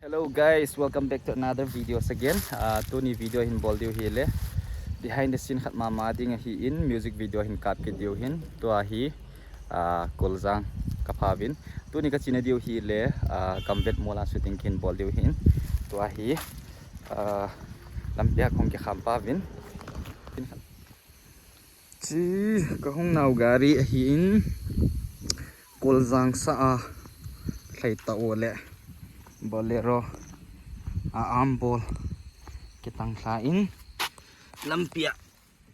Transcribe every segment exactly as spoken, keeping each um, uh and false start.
Hello guys, welcome back to another videos again. Uh, tuni video hin bol diu hi le behind the scene khat mama ding ahi in, music video hin kap kit diu hin. Tua hi uh, Kuljang ka phavin. Tuni ka china diu hi le uh, Gamvet Mall a shooting kin bol diu hin. Tua hi uh, lampia kong ki kham pavin. Chi ka hung nau gari ahi in Kuljang sa a lhai ta o le Bolero a ambol kitang thla in lampia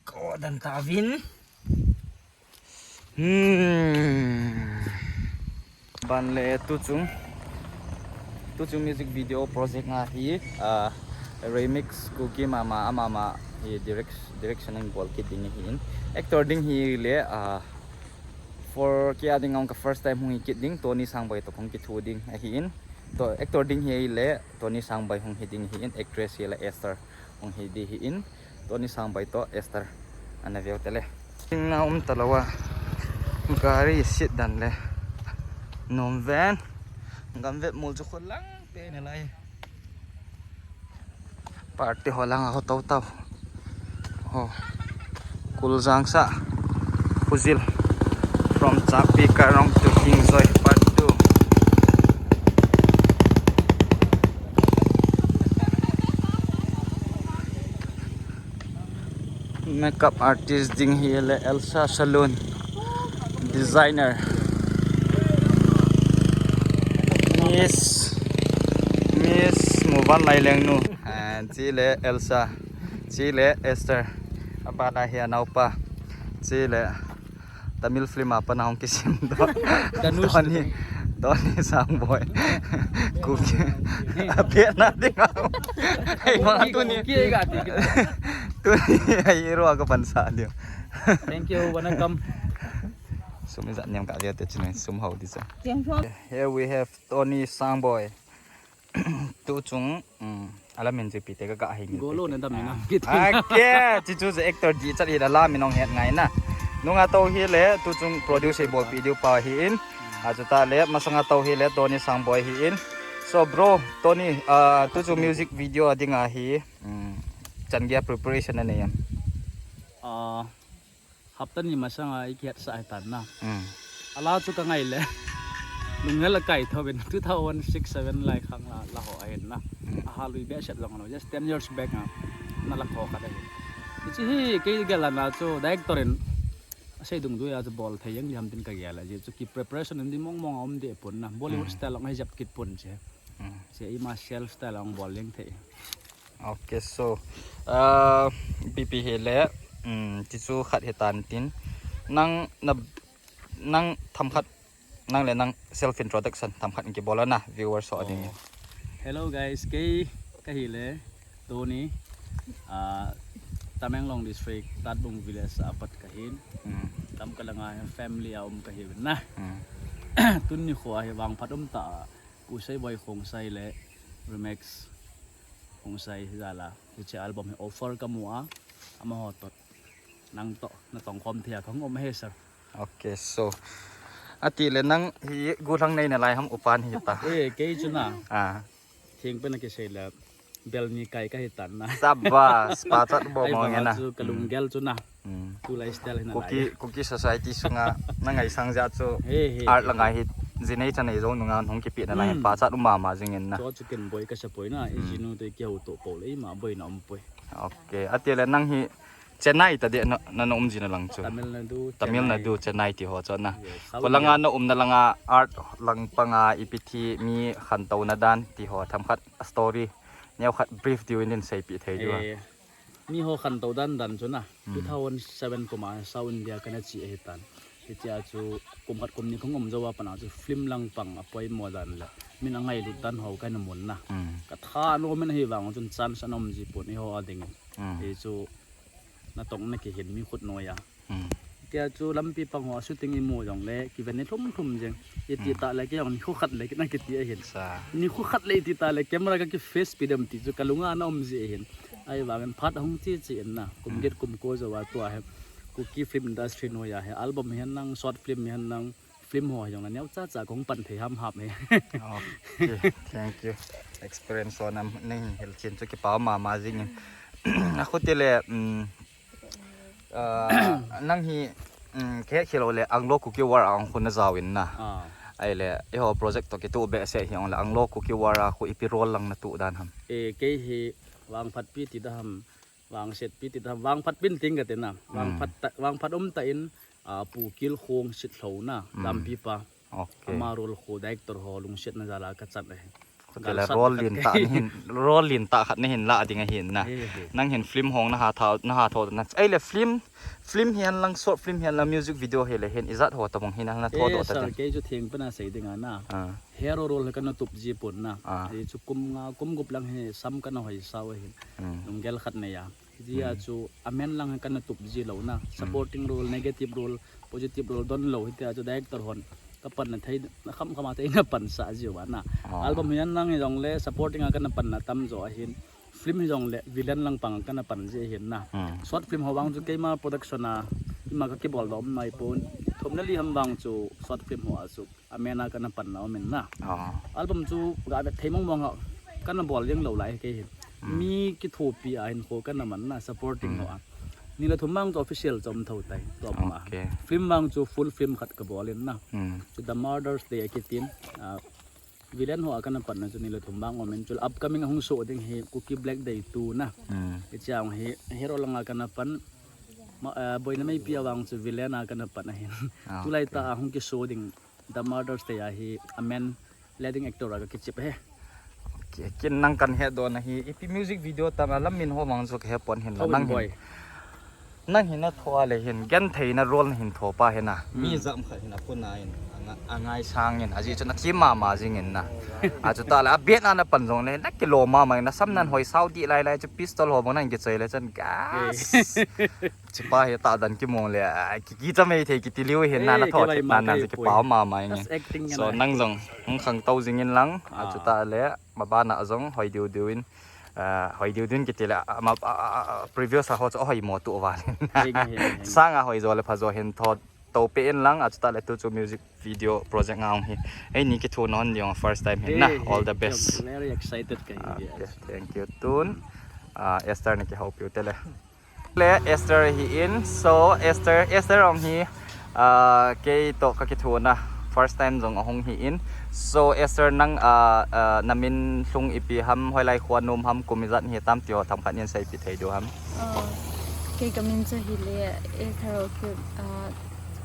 ko dan ta vin. Hmm. Ban le tuchung tuchung music video project nga hi uh, remix Kuki mama amama hi direct, direction in bol kit ding hi in actor ding hi le uh, for kia ding ang ka first time hung hi kit ding Tony Sangboi to kong kithu ding hi in to actor ding hi le Tony Sangboi hung hi ding hi in actress hi le Esther hung hi di hi in Tony Sangboi to Esther ana veu tele. Ing na um talawa. Gari sit dan le. Nom ven. Gamvet Mall chu kholang pe ne lai. Party ho lang ho tau tau. Ho. Kuljang sa. Khuzil. From Chapi Karong to Kingzoi part two. Makeup artist ding hi le Elsa Salon designer. Miss Miss Muvan Lailengnu. And chi le Elsa. Chi le Esther. Abana hi anaupa. Chi le Tamil film a pana hong kisim do. Tony Sangboi. Kuki. Ape na ding. Hei ma tuni. Tuni ai ro ka pan sa dio. Thank you, welcome. Sum za niam ka dia te chinai sum hau di sa. Here we have Tony Sangboi. Tuchung um, alamin chu pite ka ka hing. Golo na dam na. Ake, chi chu actor di chat hi la la min ong het ngai na. Nunga to hi le tuchung produce bol video pa hi in. A chu ta le masanga to hi le Tony Sangboi hi in. So bro, Tony, uh, tuchung music video ading a hi. Um, chan gei preparation na nei am. Uh, Hapta ni masanga i kihat sa hitan na. Mm. Ala chu ka ngai le. Lunghel a kai tho bin two thousand six seven lai khang la la ho ahin na. Mm. Aha lui be set long no just ten years back na. Na la kho ka dai. Chi hi kei gel na chu director in asei dung du ya chu bol thei yang ham tin ka gel a ji chu ki preparation in di mong mong om de pon na. Bollywood style long ai jap kit pon che. Mm. Che ima self style long bol leng thei. Okay, so uh, B P hi le um, ti chu khat hi tan tin nang na nang tham khat nang le nang self introduction tham khat ki bola na viewers ho ading. Oh. Hello guys, kei ka hi le Tony uh, Tamenglong district Tatbung village apat ka hin. Mm. Tam ka langa family a um ka hi na. Mm. Tun ni kho hi vang phat um ta Pu Seiboi Khongsai le Remix Khongsai jal a hiche album hi offer ka mu a, amaho to nang to na tong khom thei a ka hung um ahi sir. Okay, so ati le nang hi gulang nei na lai ham upan hi ta. Eh, kei chu na. Ah. Thing pe na kisei le bel ni kai ka hi tan na. Sabas, pa chat bo mo nge na. Chu ka lunggel chu na. Mm. Tu lifestyle hi na lai. Kuki, Kuki society sunga na ngai sang ja chu. He, he, art he, la ngai hi jinei chanei jong nunga hung kipi na lai pa chat um mama jing in na. Chu chu ken boi ka sa poi na, i jinu te ki ho to po le ma boi na um poi. Okay, ati le nang hi Chennai ta de na, na um jina lang chu. Tamil Nadu, Tamil Nadu, Chennai ti ho chu na. Yes, South Kolanga India. Na um na langa art lang panga ipi ti mi khantou na dan ti ho tham khat story. Neo khat brief diu in sei pi thei diu. Eh, Mi ho khantou dan dan chu na, two thousand seven kum a South India kana chi ahi tan. Hitia chu kum khat kum ni khong um jou a pat na chu film lang pang a poimo dan le min a ngailut dan ho kana mun na. Ka tha nom in ahi vang chun chance ana um ji pon eiho a ding. Hi chu natong na kihin mi khut noiya. Tia chu lampi pang ho shooting imu jong le kiven ni thum thum jeng. Iti ta le kei jong ni khu khat le kina kiti ahin. Ni khu khat le iti ta le camera ka ki face pi dem ti chu ka lunga na um ji ahin. Ahivangin phat hung chi chi in na. Kum get kum ko jou a tua hi. Kuki film industry noiya hi album hi hen nang, short film hi hen nang, film ho hi jong na neo cha cha kong pan thei ham hap hi. Okay, thank you. Experience ho na nei hin hilchen chu kipa mama jingin. Akhuti le, um, uh, nang hi, um, ke khelo le Anglo Kuki War a khu na jaovin na. Ah. Ahile, eiho project to kitu behseh hi ong le Anglo Kuki War a khu ipi role lang na tu dan ham. E, kei hi vangphat pi ti da ham, vangset pi ti da ham, vangphat pin ting ka te na. Hmm. Vangphat ta, vangphat um ta in, a, Pu Kilkhong Sitlhou na, hmm, lampi pa. Okay. Ama role khu director ho lungsetna jal a ka chan ahi. Kotele role lin ta hin, role lin ta khat na hin la ding ahin na. He, he. Nang hin film hong na ha tha, na ha tho na. Ahile film, film hihen lang, short film hihen lang, music video hi le hin ijat ho tabang hin na tho do ta. Sir, kei chu theng pana sei ding a na. Ah. Hero role ka na tup ji pon na. Ah. Ei chu kum nga, kum gup lang hi sam ka na hoi sao ahin. Hmm. Lunggel khat nei a. Hijeh a chu amen lang kana tup ji lou na. Supporting role, negative role, positive role don lou hiti a chu director hon ka panna thei na kham kham a thei na pansah ji uva na. Ah. Album hihen lang hi jong le supporting a kana panna tamjo ahin. Film hi jong le villain lang pang kana pan ji ahin na. Hmm. Short film ho vang chu keima production a ima ka kibol dom nai pon. Thum le li ham vang chu short film ho a chu amen a kana panna um in na. Ah. Album chu ga vet thei mong mong a kana bol jeng lou lai kei hin. Hmm. Mi kithopi a hin kho kana man na supporting ho a. Hmm. Ni le thum vang chu official chom tho tai, chom a. Okay. Film vang chu full film khat ka bol in na. Hmm. Chu The Martyrs Day a kitin, ah, villain ho a kana panna chu ni le thum vang um in chu upcoming a hung show ding hi Kuki Black Day two na. Hmm. Hiche a hi hero lang a kana pan. Ma, ah, Boina Meipi a vang chu villain a kana pan ahin. Ah, tulai okay. Ta a hung ki show ding The Martyrs Day a hi amen leading actor a ka kichep e. Okay, kin nang kan he don ahi. Ipi music video tam a lam min ho mang chu ka he pon hin la. Nang hin. Nang hin na tho a le hin genthei na role na hin tho pa hin na. Mi jam khat hin a pun a in. Anga, angai sang in. Aji chu na thi mama jing in na. A chu ta le a bet na na pan jong le na kilo mama in na sam nan hoi sao di lai lai chu pistol ho bang nan ki choi le chan gas. Chipa hi ta dan ki mong le, a, ki, ki cha mei thei ki ti liu hin na, na tho thei na na ki pa ma ma nge. So nang jong hung khang tau jing in lang, a chu ta le, ma ba na jong hoi diu diu in, a, hoi diu diu in ki ti le, a, ma, a, a, a, previous a ho chu hoi mo tu va. Sang a hoi jo le pha jo hin tho to pe in lang, a chu ta le tu chu music video project nga hung hi. Ei ni ki thu non diu first time hin na, all the best. Very excited ka hi. Okay, thank you tun. A, Esther ni ki hau piu te le. Le Esther hi in. So Esther, Esther ong hi, ah, kei to ka kithuna first time jong ahung hi in. So Esther nang, ah, ah, na min lhung ipi ham, hoilai khua nom ham, kum ijat hi tam ti ho themkhat nin seipi thei diu ham. Ah, kei ka min chu hi le Esther Okip, ah,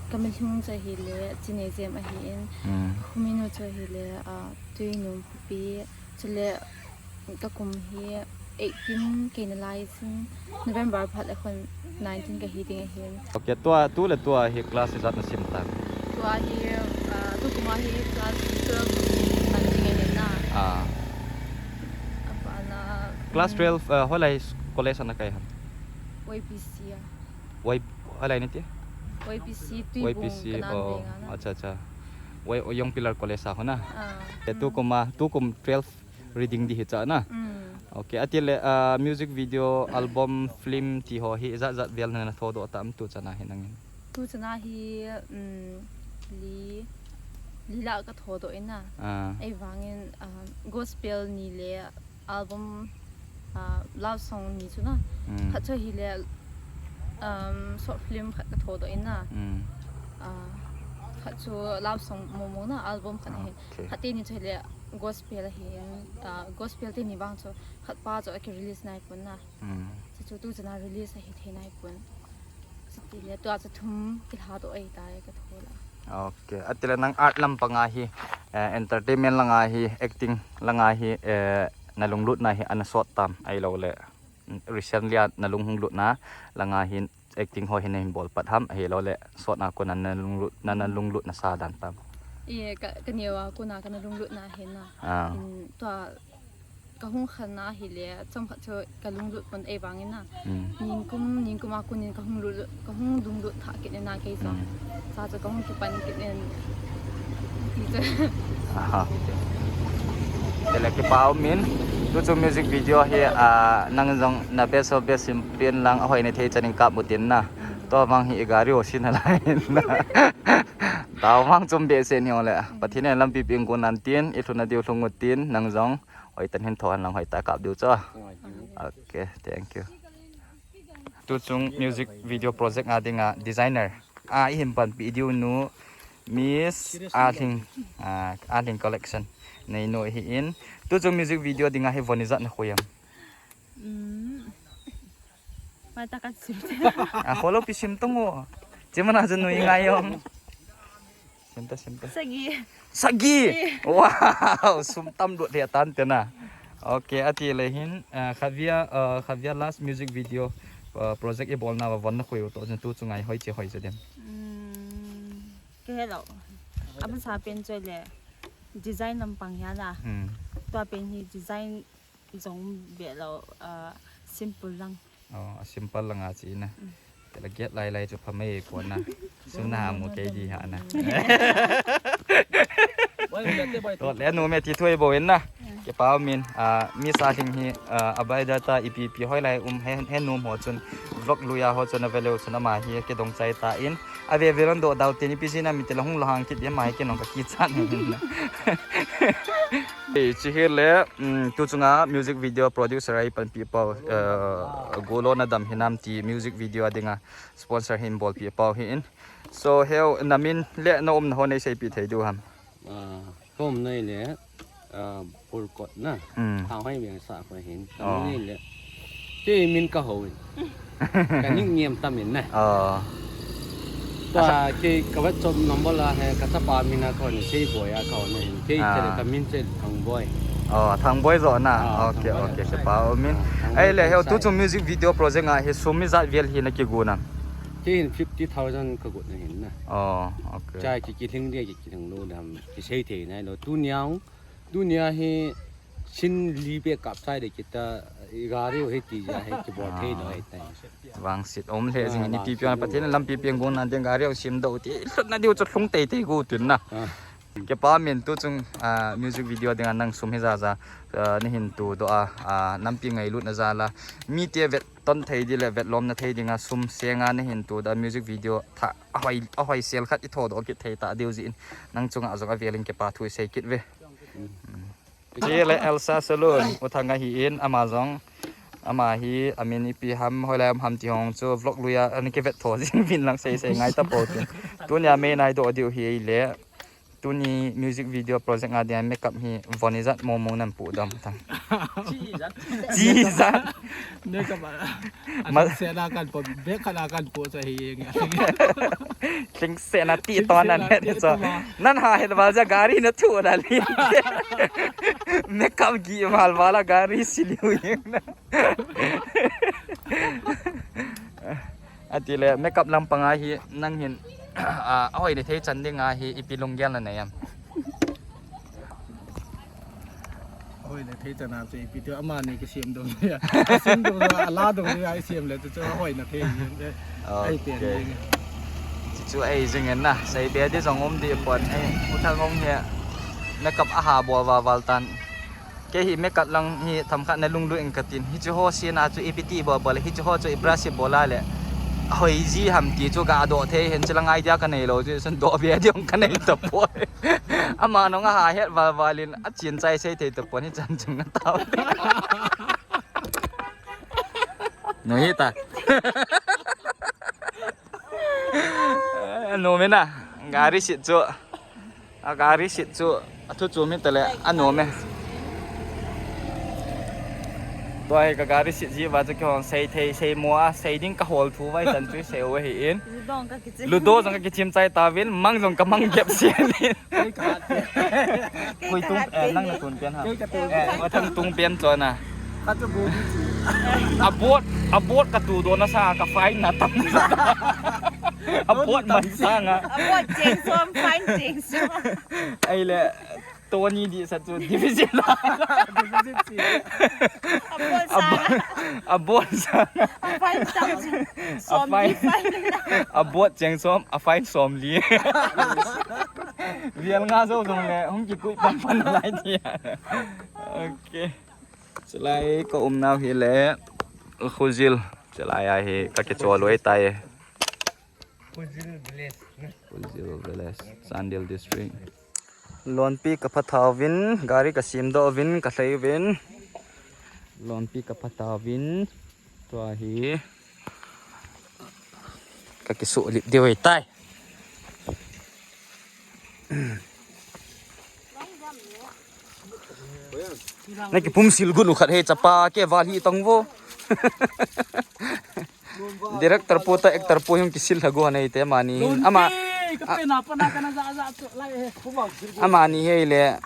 ka min lhung chu hi le Chinei Jem ahi in. Hmm. Ka min u chu hi le, ah, Tuinom Khupi. Chule ka kum hi eighteen kei nalai chun November phat le khun nineteen kahi ding ahin. Okay, tua, tu le tua hi class ijat na sim tan? Tua hi, ah, tu kum a hi class twelve tan ding ahin na. Ah. Apa na, class mm, twelve, ah, hoilai college a na kai ham? Y P C a. Y, hoilai ni ti? Y P C Tuibong. Y P C, kanan oh, ding a na. Acha, acha. Y, Young Pillar College a ho na. Ah. Te tu kum a, tu kum twelve reading di hi cha na. Mm. Okay, ati le, ah, music video, album, film ti ho hi ijat jat vel na na tho doh tam tu chan a hi nangin? Tu chan a hi, mm, li, li la ka tho doh in na. Ah. Ei vangin, ah, gospel ni le album, ah, love song ni chu na. Mm. Khat chu hi le, um, short film khat ka tho doh in na. Mm. Ah, khat chu love song mong mong na album khat hi. Okay. Khat te ni chu hi le gospel ahin, ah, gospel te ni vang chu khat pa chu aki release nai pon na. Hmm. Chu chu tu chan a release ahi thei nai pon. Chuti le tua chu thum kilha doh ahi tai ka tho la. Okay. Ati le nang art lam pang a hi, eh, entertainment lang a hi, acting lang a hi, eh, na lunglut na hi ana sot tam ahilou le. Recently a na lung hung lut na lang a hin acting ho hin na hin bol pat ham, ahilou le sot na kon a na lunglut, na, na lunglut na sa dan tam? E, ka, ka neo a kon a ka na lunglut na hin na. Ah. In tua ka hung khan na hi le, chomkhat chu ka lunglut pon ei vangin na. Hmm. Ningkum, ningkum a kon in ka hung lut, ka hung lunglut tha kit in na kei chu. Hmm. Cha chu ka hung kipan kit in. Ti chu. Aha. Te le kipa um in, tu chu music video hi, ah, nang jong na best of best sim pin lang, ahoi na thei chan in kap u tin na. Hmm. Tua vang hi i gari o sin a lai in na. Tao vang chom behseh ni o le. Pathen in lampi pi in gon nan tin, i lhun na diu lhung u tin, nang jong Hoitah in hin tho hen lang, hoitah kap diu chu. Okay, thank you. Tuchung music video project a dinga designer a ihin panpi diu nu Miss Alhing, ah, Alhing Collection. Neinu ahin. Tuchung music video dinga hi von ijat nakhui em? Hmm. Mata ka sim. Ah, follow pi sim tung o. Chimana chu nui ngai om. Sim ta, sim ta. Sagi. Sagi. Wow, sum tam lut le tan te na. Okay, ati le hin, ah, Khavia, ah, Khavia last music video, ah, project ibolna va von nakhui u toh chun tuchung a hi hoiche hoi chu dem? Hmm. Ka helou. Abon sa pen chu le design lampang hi a na. Hmm. Tua pen hi design jong be lou, ah, simple lang. Oh, a simple lang a chi na. Mm. Tela get lai lai chu pha mai pon na. Sum na mu kei di ha na. Toh le nu me ti thoi bo in na. Kipa um in, ah, Miss Alhing hi, ah, abai da ta ipi pi hoi lai um he, he nu mo chun vlog lui a ho chun aveleu chun ama hi kidong chai ta in. Ave ve lon do dau tin ipi jin a mi tela hung lo hang kit di ama hi kinong ka kichat ni hin na. Ei, chi hi le, um, tuchunga music video producer a ipanpi pau, uh, Golo na dam hinam ti music video a dinga sponsor hin bolpi pau hi in. So, heu na min le na umna ho nei seipi thei diu ham? Ah, ka umna hi le, ah, Purkot na. Hmm. Thanghoi Veng sa ko hin. Ka min hi le. Kei min ka ho in. Ka nickname tam in na. Oh. Tua kei ka WhatsApp number la he ka chapa min a ka hon Seiboi a ka hon hin. Kei che le ka min che Thangboi. Oh, Thangboi jo na. Ah, okay, Thangboi okay, jo. Sepa o min. Ah, Thangboi. Ei le, heu sa. Tuchung music video project a hi sum ijat vel hi na kigo na? Kei hin fifty thousand ka got na hin na. Oh, okay. Cha ki kilhing dia ki kilhing lou dam ki sei thei nai lou. Tunia, tunia hi sin li pe kap sai de kita i gari u hi ti ja hi kibol thei lou hi tai. Vangset um le jing ni pi piang Pathen lampi piang gon nan ding gari u sim do ti. Lhut na diu chu lhung tei tei go tin na. Ah. Kipa min tuchung, ah, music video dinga nang sum hi ja ja, ah, ni hin tu do a, ah, nampi ngailut na ja la. Mi te vet ton thei di le vet lom na thei dinga sum senga ni hin tu da music video tha ahoi, ahoi sel khat i tho do kit thei ta diu jin nang chunga jong avel in kipa thu i sei kit ve. Chi le Elsa Salon, U Thang ahi in, ama jong, ama hi, amin ipi ham, hoilai ham ti hong chu vlog lui a, ani kivet tho jing vin lang sei sei ngai ta po tin. Tunia mei nai do diu hi le, tuni music video project a dia makeup hi von ijat mo mo nan pu dam thang. Chi ijat. Makeup a. Ma- Ama se na kan po, be kan a kan po sa hi nge. Tling se na ti to nan he so. Nan ha he ba ja gari na thu na li. Makeup gi mal wala gari si liu ing na. Ati le makeup lampang a hi nang hin, ah, ahoi na thei chan ding a hi ipi lunggel na nei am? Ahoi na thei chan a chu ipi ti ama ni kisem dong ya. Kisem dong ya, ala dong ya, i sem le chu chu ahoi na thei. Ai pen. Okay. Chu chu ei jing en na. Sei be di jong um di pon. Ei, U Thang hung hi makeup aha bol val val tan. Kei hi makeup lang hi themkhat na lunglut in ka tin. Hichu ho sina chu ipi ti bol bol, hichu ho chu i brush bol a le. Hoi ji ham ti chu ga do thei hen, chulang idea ka nei lou chu, sun do be di ong ka nei ta poi. Ama nung aha het val val in, a chin chai sei thei ta pon hi chan chung na tau. No hi ta. No me na, gari sit chu. A gari sit chu, a thu chu mi ta le, a nuam e. Tua hi ka gari sit ji va chu kihong sei thei, sei mo a, sei ding ka hol thu vai tan chu sei u ahi in. Ludo jong ka kichim. Ludo jong ka kichim chai ta vin, mang jong ka mang gep sian in. Kei ka hat pe. Kei ka hat pe. Koi tung, eh, nang na tun pen ha. Kei ka tun. Eh, wa thang tung pen chu na. Ka chu bu bi chu. A bot, a bot ka tu do na sa, ka fine na tam na sa. A bot man sang a. A bot cheng som, fine cheng som. Ai le, Tony di sa chu division la. Division si. A bot sang a. A bot sang a. A fine sang chu. A som fine. Di fine. A bot cheng som, a fine som li. Vial nga zo zong le, hung kikui pan pan lai ti. Okay. Chulai ka um nau hi le, Khujil. Chulai a hi ka kichol u ahi tai. Khujil Village. Khujil Village, Chandel District. Lonpi ka phathauvin, gari ka simdoh uvin, ka lhai uvin. Lonpi ka phathauvin, tua hi ka kisuhlip diu ahitai. Na kipum sil gun u khat he chapa ke val hi tong vo. Director pu toh actor pu hung kisil lha gu anei te amani hin. Ama, amani hi le,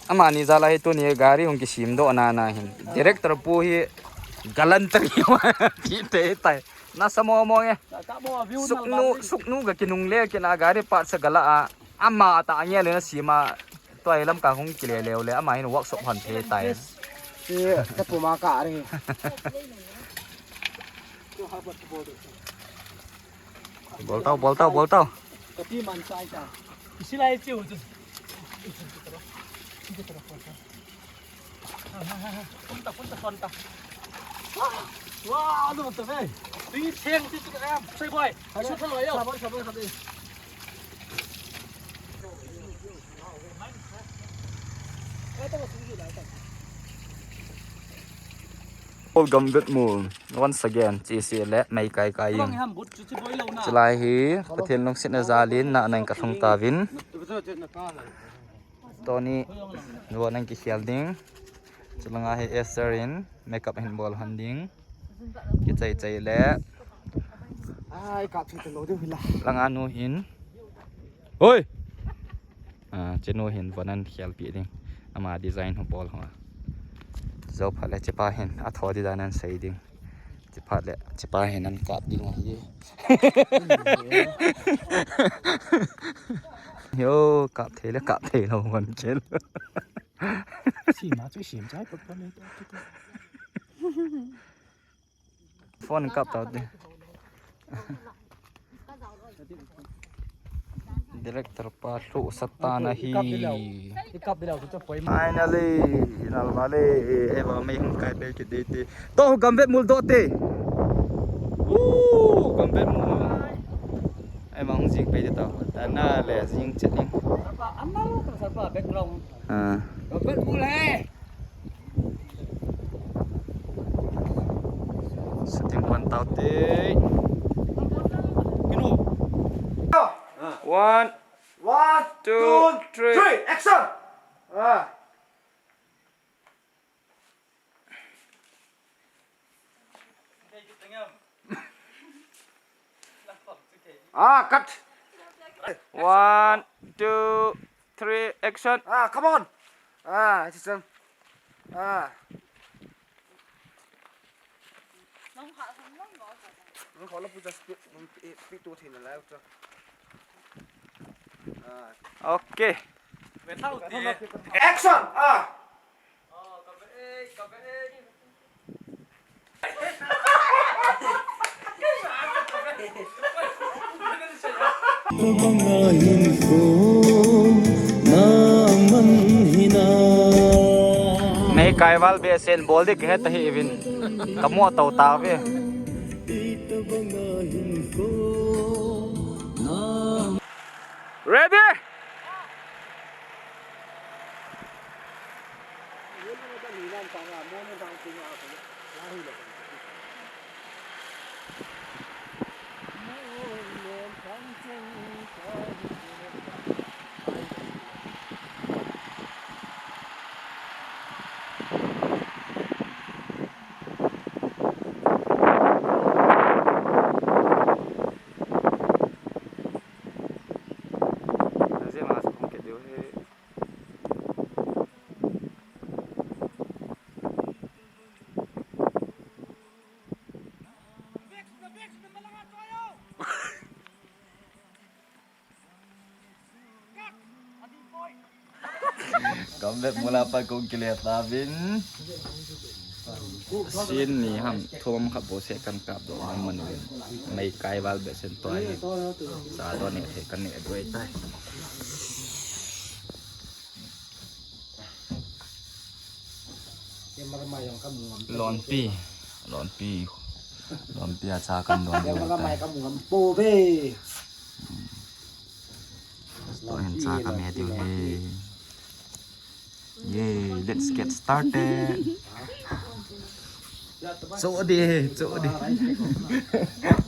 amani jal a hi tuni gari hung kisimdoh na na hin. Director pu hi gallantry ti te tai. Na sa mo mo nge. Suknu, suknu ga kinung le kina gari part sa gala a. Ama ta nge le na sima. Tua hi lam ka hung kile leu le ama hin workshop hon thei tai. Yes. Ye, ka puma ka ri. Bol tau, bol tau, bol tau. Ka pi man sai ta. Isi lai chiu chu. Kunta, kunta, kunta. Wa, ano ba tabi? Di cheng ti tu em. Sai boy. Isu thalo yo. Sabar, sabar, sabar. Paul Gambit Mul once again, Chisi le mei kai kai ing. Chilai hi Pathen lungsetna jalin na nang ka thung tavin. Tony, nuan nang ki khial ding. Chulanga hi Esther in makeup hin bol han ding. Kichai chai le. Ai, ka thi lo ding hila. Langa nu hin. Hoi! Ah, chenu hin von an khial pi ding. Ama design ho bol ho. Zo pha le chipa hin. A tho di dan an sei ding. Chipa le, chipa hin an kap ding ahi. Yo, kap thei le, kap thei lo von kel. Sima chu sim chai pot pot le. Phone kap tau te. Director pa hlu satan ahi. Finally, nalvale, eva mei hung kai pe kit dei te. To Gambit Mul doh te. Woo, Gambit Mul. Eva hung jing pe te to. Tana le jing chet ning. Background. Ah. Gambit Mul hai. Shooting pan tau te. Kino. One, one, two, two, three, three, action. Ah. Ah, cut. One, two, three, action. Ah, come on. Ah, action. Ah. Nang kha thang nang lo. Nang kha lo pu just pi, pi, pi tu thin la cha. Ah. Okay. Action. Ah. Mei kai val behseh in bol ding kahe ta hi uvin. Ka mu to ta ve. Ready? Gambit Mul a pat kong kile tauvin. Scene ni ham thum khat bou seh kan kap doh ngam manu in. Mei kai val behseh in tua hi. Cha doh ne thei kan ne doi tai. Lonpi, lonpi, lonpi a cha kan don diu tai. Toh hin cha ka me diu hi. Yay, let's get started. Cho de, cho de.